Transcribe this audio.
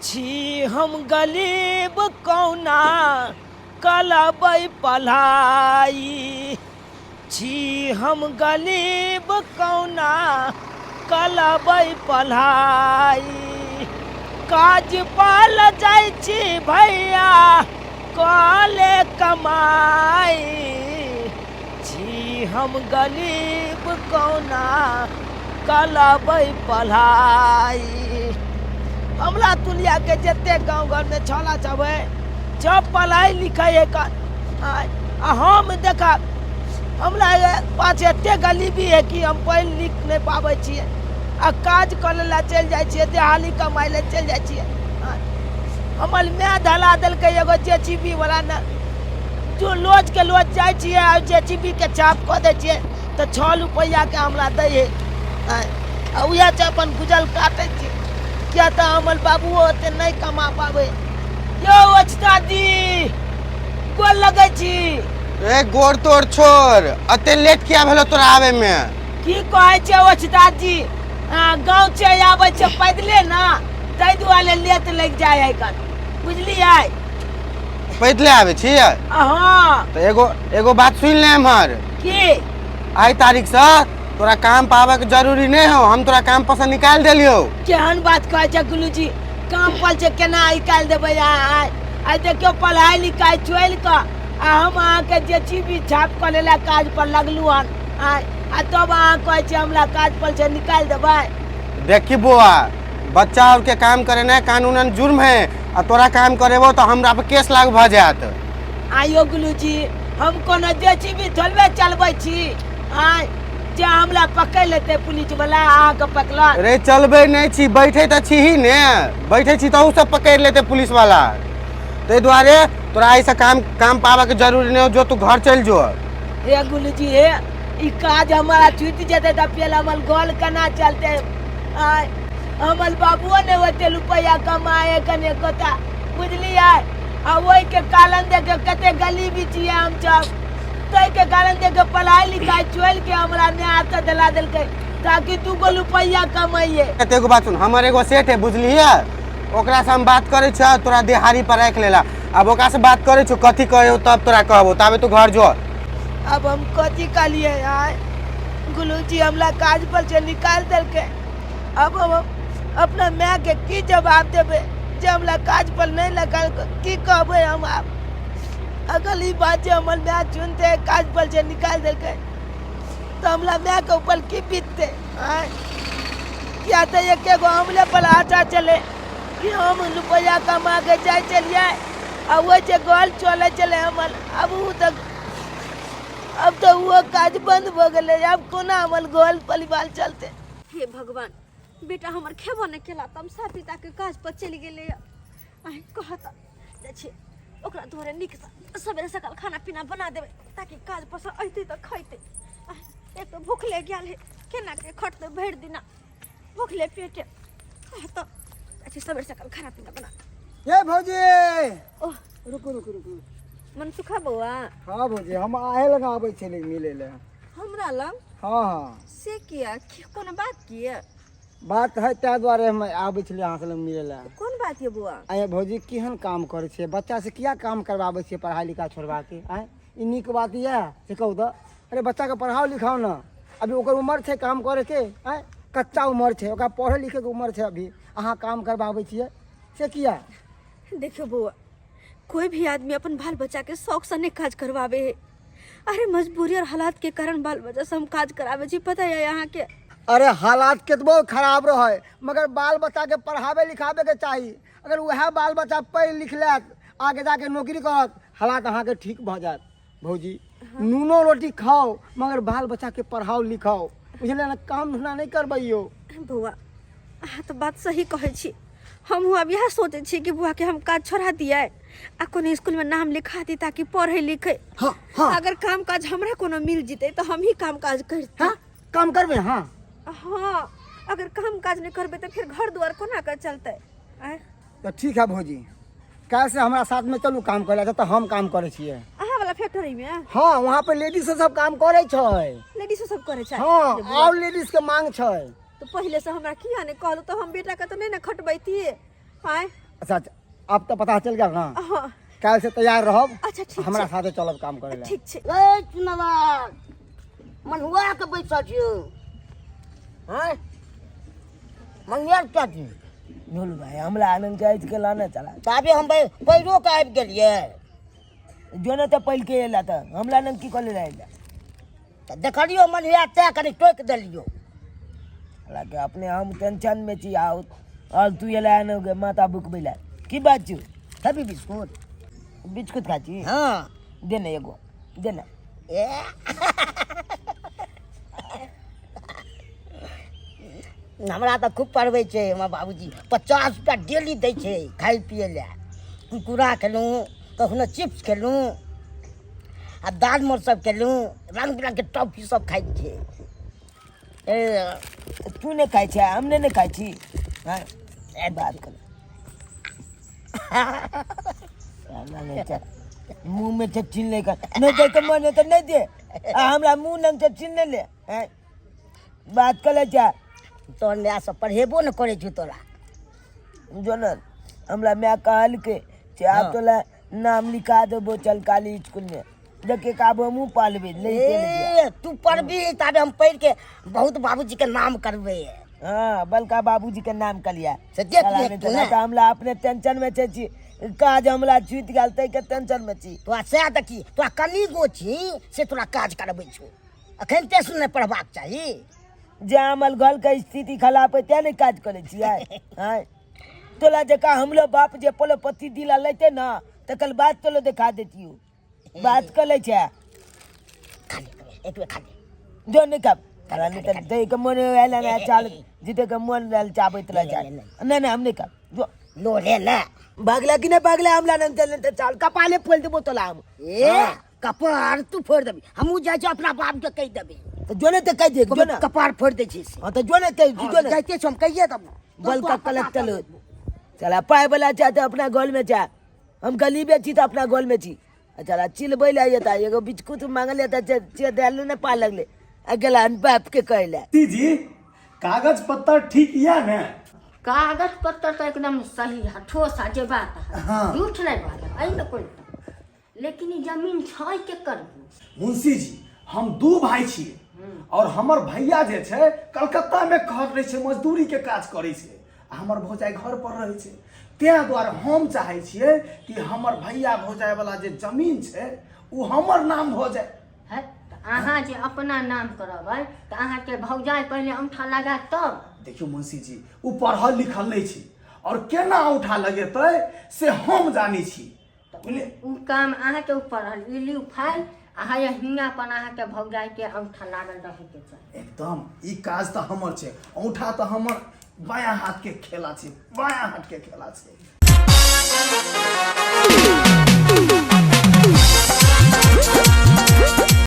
छी हम गरीब कौना कलबै पढ़ाई, छी हम गरीब कौना कलबै पढ़ाई। काज पाल जाइ छी भैया कले कमाई, छी हम गरीब कौना कलबै पढ़ाई। हमरा तुलियाके जते गाँव घरमे छौड़ा सब है सब पढ़ाई लिखाई है आ हम देखा हमरा पास एते गरीबी है कि हम पढ़ि लिख नहि पाबै छियै आ काज करै लए चलि जाइ छियै, देहाली कमाइ लए चलि जाइ छियै। हमर माय धरा देलकै एगो जे सी बी वला ने, जो लोज के लोज जाइ छियै आ जे सी बी के छाप कऽ दै छियै तऽ 6 रुपैआके हमरा दै है आ उएह से अपन गुजर काटै छी, किया तऽ हमर बाबुओ ओते नहि कमा पाबै। यौ ओस्ताद जी, गोर लगै छी। ए गोर तोर छोड़, अते लेट किया भेलो तोरा आवे में? की कहै छै ओस्ताद जी, गाँव से आबै छै पैदले ना, ताहि दुआरे लेट लागि जाइ है कन, बुझलियै? पैदले आबै छी? हाँ। तऽ एगो एगो बात सुनि ले एम्हर। की? आइ तारीख से तोरा काम पावे के जरूरी नहीं हो, हम तोरा काम पर से निकाल देलियो। केहन बात कहै छै गुलू जी, काम पर से केना निकालि देबै अहाँ? आइ आइ देखियौ पढ़ाई लिखाई छोड़ि कऽ आ हम अहाँके जे सी बी छाप कऽ लेला काज पर लगलहुँ हन आइ, आ तब अहाँ कहै छियै हमरा काज पर से निकालि देबै? देखी बौआ, बच्चा और के काम करे ना कानूनन जुर्म है, आ तोरा काम करेबो तो हमरा पर केस लागू भऽ जायत। आइयो गुलू जी, हम कोनो जे सी बी थोड़बे चलबै छी आइ जे हमरा पकड़ि लेतै पुलिस वाला, अहाँके पकड़त। रे चलबै नहि छी, बैठे तऽ छी ही ने, बैठे छी तऽ सब पकड़ि लेतै पुलिस वाला। ताहि दुआरे तोरा एहिसँ काम काम पाबऽ के जरूरी नहि हो, जो तू घर चलि जो। हे गुलू जी हे, ई काज हमारा छूटि जेतै तऽ फेर हमर घर केना चलतै? आइ हमर बाबुओ नहि ओते रुपैआ कमाए कने कोता, बुझलियै? आ ओहिके कारण देखियौ कते गरीबी छियै हमसब, ताहिके कारण देखियौ पढ़ाई लिखाई छोड़ि के हमरा माय हाथ दिला देलकै ताकि 2 गो रुपैआ कमाइए। तऽ एगो बात सुन, हमर एगो सेठ है बुझलियै, ओकरा से हम बात करै छियै, तोरा देहाड़ी पर राखि लेला। आब ओकरा से बात करै छियौ, कथी कहै तब तोरा कहबो, ताबे तू घर जो। अब हम कथी कहलियै आय गुलू जी, हमरा काज पर से निकालि देलकै, अब हम अपना माय के की जवाब देबै जे हमरा काज पर नहि लगल? की कहबै हम आब? अगर ई बात जे हमर माय चुनते काज पर से निकालि देलकै तऽ हमरा माय के ऊपर की बीततै आँय? किया तऽ एके गो हमरे पर आशा छलै कि हम रुपैआ कमा के जाइ छलियै आ ओहि जे घर चलै छलै हमर, आब ओ तऽ अब तऽ ओहो काज बंद भऽ गेलै, आब कोना हमर घर परिवार चलतै? हे भगवान, बेटा हमर खेबो नहि केला, तमसा पिता के काज पर चलि गेलै। आइ कहत जाइ छी ओकरा दुआरे नीकसँ सवेरे सकाल खाना पीना बना देबै ताकि काज पर से अयतै तऽ खैतै। आइ एक तऽ भूखले गेल है, केना के खटतै भरि दिना भूखले पेटे। कहत जाइ छी सवेरे सकाल खाना पीना बना। हे भौजी। ओह। रुकू रुकू रुकू। मनसुखा बौआ। हाँ भौजी, हम आहे लग आबै छली मिलै लए। हमरा लग? हाँ हाँ। से किया, की कोनो बात किया? बात है, ताहि दुआरे हम आबै छलियै अहाँ लग मिलै लए। कोन बात ये बौआ? आय भौजी, केहन काम करै छियै? बच्चा से किया काम करबाबै छियै पढ़ाई लिखाई छोड़बा के? आय ई नीक बात यऽ से कहू तऽ? अरे बच्चाके पढ़ाओ लिखाओ ने, अभी ओकर उमर छै काम करैके। आय कच्चा उमर छै, ओकरा पढ़ै लिखैके उमर छै, अभी अहाँ काम करबाबै छियै से किया? देखियौ बौआ, कोई भी आदमी अपन बाल बच्चा के शौक से नहीं काज करवावे है। अरे मजबूरी और हालात के कारण बाल बच्चा से हम काज करावे छी, पता है यहाँ के? अरे हालात केतबो खराब रहे मगर बाल बच्चा के पढ़ावे लिखावे के चाही। अगर वएह बाल बच्चा पढ़ि लिख लेत, आगे जाके नौकरी करत, हालात अहाँके ठीक भऽ जायत। भौजी, नूनो रोटी खाओ मगर बाल बच्चा के पढ़ाओ लिखाओ, बुझलियै ने? काम धंधा नहि करबैयो। बौआ, अहाँ तऽ बात सही कहै छी। हमहूँ आब इएह सोचै छी कि बौआके हम काज छोड़ा दियै आ कोनो स्कूलमे नाम लिखा दी ताकि पढ़ै लिखै। हाँ हाँ। अगर काम काज हमरा कोनो मिल जितै तऽ हम ही काम काज करती। हाँ, काम करबै? हाँ हाँ, अगर काम काज नहि करबै तऽ फेर घर दुआर कोना कऽ चलतै? आँय? तऽ ठीक है भौजी, काल्हि से हमरा साथ में चलू काम करे लए, तऽ हम काम करै छियै। अहाँ वाला फैक्ट्री में? हाँ, वहाँ पे लेडीज सब काम करै छै। लेडीज सब करै छै? हाँ, और लेडीज के मांग छै। तऽ पहिले से हमरा किया नहि कहलहुँ? तऽ हम बेटा के तऽ नहि ने खटबैतियै। आँय? अच्छा अच्छा, आब तऽ पता चलि गेल ने। हाँ। काल्हि से तैयार रहब। अच्छा, ठीक हमरा छै। साथे चलब काम करे ला। ठीक छै। ए चुनवा मनुआ के बैसल छियौ। आँय मनुआ के क्या छी? ढोलू भाई, हमरा आनंद के आज के लाना चला। ताबे हम पैरो के आबि गेलियै। जो ने तऽ पहिले के एला तऽ हमरा लग की कऽ ले एला? तऽ देखलियौ मनुआ तैं कनि टोकि देलियौ। हालांकि अपने हम टेंशन में छी आओ और तू एला ने गे माथा बुकबै ला। की बात छौ? खेबी बिस्कुट? बिस्कुट खा छी? हाँ। दे ने एगो दे ने। ए हमरा तऽ खूब पढ़बै छै हमर बाबूजी। 50 रुपया डेली दै छै खाइ पियै लए। कुरकुरा खेलहुँ, कखनो चिप्स खेलहुँ आ दाल मोर सब खेलहुँ, रङ्ग बिरङ्गके टॉफी सब खाइ छियै। ए तू नहि खाइ छै, हम नहि खाइ छी। हाँ, ए बात कर साला नहि चल मुँह में से छीन ले कर नहीं दे के मन है तो नहीं दे आ हमरा मुँह लंग से छीन ले ले। हैं? बात कर ले जा। तोहर माय सब पढ़ेबो ने करै छौ तोरा। जो न हमरा माय कहल के से आब तोला नाम लिखा देबो, चल काली स्कूल में देखे काबो हमहूँ पालबे ले चल गया। ए तू पढ़बी ताबे हम पढ़ के बहुत बाबूजी के नाम करबे। हाँ, बलका बाबूजी के नाम कलिया से देख साला ले नहि तू तऽ ने। तऽ हमरा अपने टेंशन में छै छी, काज हमरा छूटि गेल ताहि के टेंशन में छी। तोरा सएह देखी, तोरा कनी गो छी से तोरा काज करबै छौ। अखन ते सुन पढ़बाक चाही। जे हमर घर के स्थिति खराब है तें नहि काज करै छियै। आँय तोला जकाँ हमरो बाप जे पलोपति दिला लेते ना तकर बाद तोलो देखा देतियो। बात कर लै छै। खा ले, एक बेर खा ले। जो नहीं खाब तारा नहीं तऽ दै के मन आयल ना चाल जीते के मन आयल चाबैत रह जाए। नहीं नहीं, हम नहीं खाब। जो लो ले ले। भागला कि नहीं भागला हमरा नहीं चल तऽ चाल कपाले फोड़ देबो तोला हम। ए कपार तू फोड़ देबी, हमहूँ जाइ छी अपना बाप के कहि देबी। तऽ जो ने तऽ कहि दे, जो ने। कपार फोड़ दै छी से। हाँ तऽ जो ने कहि, जो ने। जाइते छी हम कहिए देबो। बल का कलेक्टर हो। चला पाय वाला चाह तऽ अपना गोल में चाह, हम गरीबे छी तऽ अपना गोल में छी। चला चिलबै लए एता एगो बिस्कुट मांगल एता चे देल ने पा लगले आ गेला हम बाप के कहले। जी कागज पत्तर ठीक या ने? कागज पत्तर तो एकदम सही है, ठोस है जे बात है। हाँ। झूठ नहीं बाजब एहि में कोई बात। लेकिन ई जमीन छै के करबू? मुंशी जी हम दू भाई छियै और हमर भैया जे छै कलकत्ता में घर रहै छै, मजदूरी के काज करै छै आ हमर भौजाई घर पर रहै छै। तें दुआरे हम चाहै छियै कि हमर भैया भौजाई वाला जे जमीन छै ओ हमर नाम भऽ जाय। है तऽ अहाँ जे अपना नाम करबै तऽ अहाँके भौजाई पहिले औंठा लगा तब। देखियौ मुंशी जी ओ पढ़ल लिखल नहि छै और केना औंठा लगेतै से हम जानै छी। बुझलियै? ओ काम अहाँके ऊपर रहल। ई लिउ फाइल आ है हियाँ पर अहाँके भौजाई के औंठा लागल रहैके चाही। एकदम ई काज तऽ हमर छै, औंठा तऽ हमर बायां हाथ के खेला छै, बायां हाथ के खेला छै।